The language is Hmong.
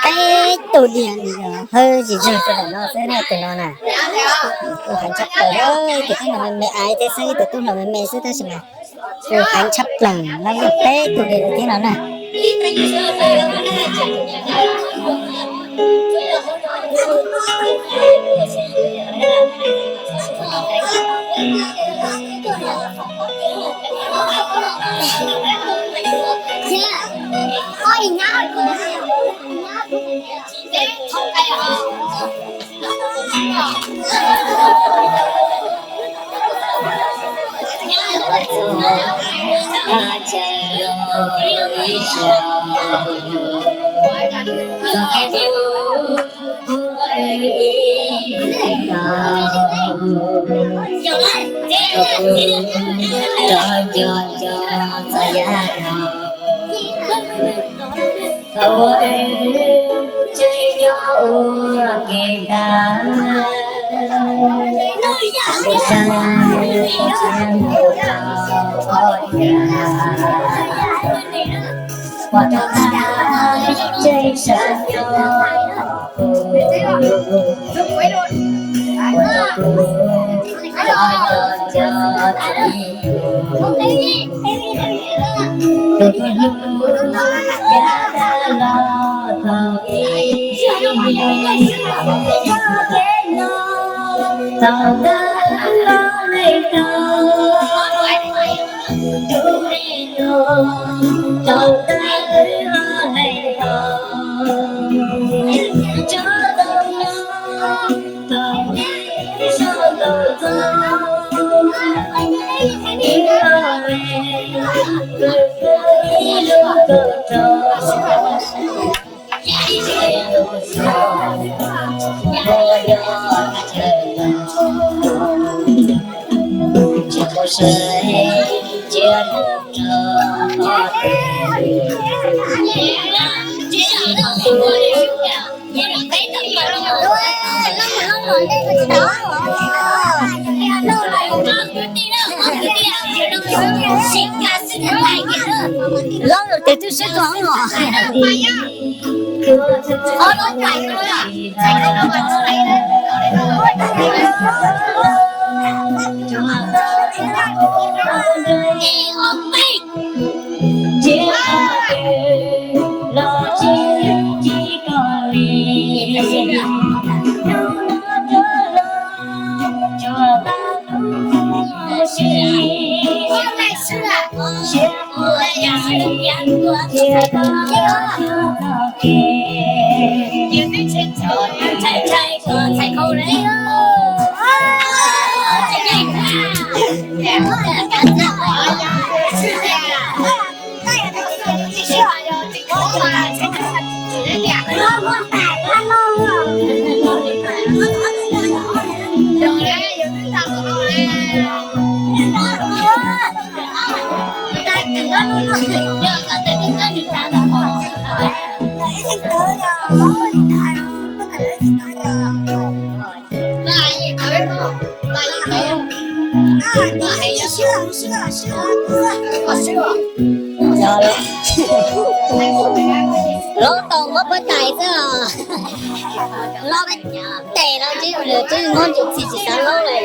Peb tug diam, hwj, tsis tsawg rau ntawm no xwb na, tus no na. Tus heev tshaj plaws, tus tub hluas me me, ais thiab xwb, tus tub hluas me me xwb tab sis mas tus heev tshaj plaws no, peb tug diam tus tib no na. Loj los tes twb sib tog os. Laub tau muab puab tais xwb os. Laub tes no tsis, tsis muab ntsis txi tsis xav laub li.